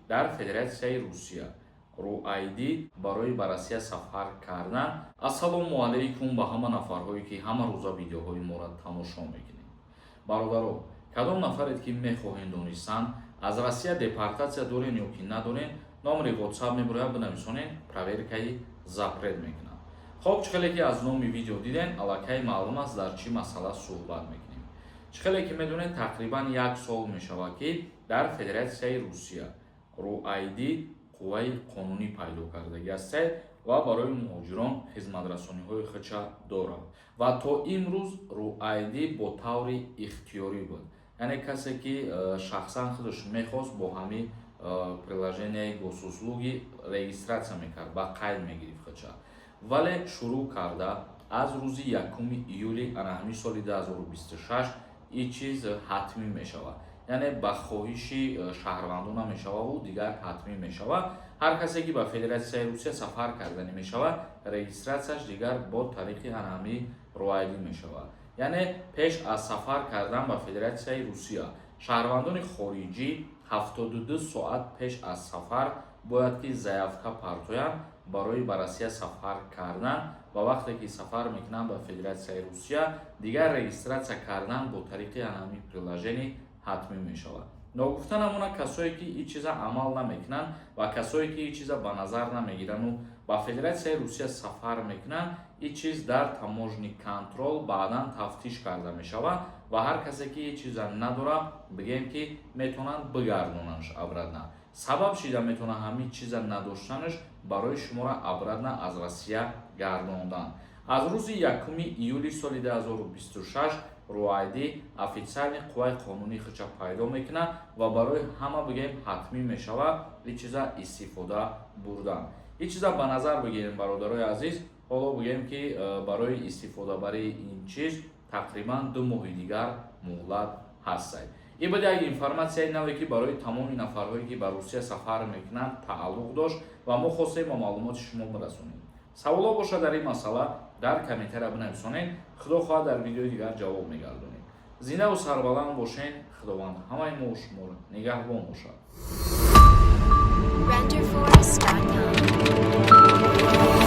Дар Федератсияи Русия RU ID барои ба Россия сафар кардан. Ассалому алайкум ба ҳама нафарҳое, ки ҳама рӯза видеоҳои моро тамошо мекунед. Бародаро, кадом нафаред, ки мехоҳед донистан, аз Россия депортатсия дорен ё ки надорен, номери WhatsApp мебарояд, бинависонед, проверкаи запрет мекунам. Хоб, чӣ хеле ки аз номи видео диден, аллакай маълум аст, дар чӣ масъала суҳбат мекунем. Чӣ хеле ки медонед, тақрибан як сол мешавад, ки дар Федератсияи Русия RU ID қувваи қонунӣ пайдо кардагӣ аст ва барои муҳоҷирон хизматрасониҳои худша дорад. Ва то имрӯз RU ID бо таври ихтиёрӣ буд, яъне касе ки шахсан худаш мехост, бо ҳамин приложенияи Госуслуги регистрация мекард, ба қайд мегирифт худша. Вале шурӯъ карда аз рӯзи 1 июли ана ҳамин соли 2026 ин чиз ҳатмӣ мешавад, яъне ба хоҳиши шаҳрвандон намешававу дигар ҳатмӣ мешавад. Ҳар касе ки ба Федератсияи Русия сафар карданӣ мешавад, регистратсияш дигар бо тариқи ана ҳами RU ID мешавад. Яъне пеш аз сафар кардан ба Федератсияи Русия шаҳрвандони хориҷӣ 72 соат пеш аз сафар бояд ки заявка партоянд барои ба Россия сафар кардан. Ва вақте ки сафар мекунанд ба Федератсияи Русия, дигар регистратсия кардан бо тариқи ана ҳами приложение ҳатмӣ мешавад. Ногуфта намонад, касое ки ин чиза амал намекунанд ва касое ки ин чиза ба назар намегирану ба Федератсияи Русия сафар мекунанд, ин чиз дар таможенный контроль баъдан тафтиш карда мешавад. Ва ҳар касе ки ин чиза надорад, бигем, ки метавонанд бигардонандш обратно. Сабаб шида метавонад ҳамин чиза надоштанаш барои шуморо обратно аз Россия гардондан. Аз рӯзи 1 июли соли 2026 RU ID официально қувваи қонунии худша пайдо мекунад ва барои ҳама, бигем, ҳатмӣ мешавад ин чиза истифода бурдан. Ин чиза ба назар бигирем, бародарои азиз. Ҳоло бигем, ки барои истифодабарии ин чиз тақрибан 2 моҳи дигар муҳлат ҳастад. Ин буд як информатсияи наве, ки барои тамоми нафарҳое, ки ба Русия сафар мекунанд, тааллуқ дошт ва мо хостем ба маълумоти шумо бирасонем. Саволо бошад, дар ин масъала дар комментария бинависонед, худо хоҳад, дар видеои дигар ҷавоб мегардонем. Зиндаву сарбаланд бошен, Худованд ҳамаи мо шуморо нигаҳбон бошад. Renderforest.com.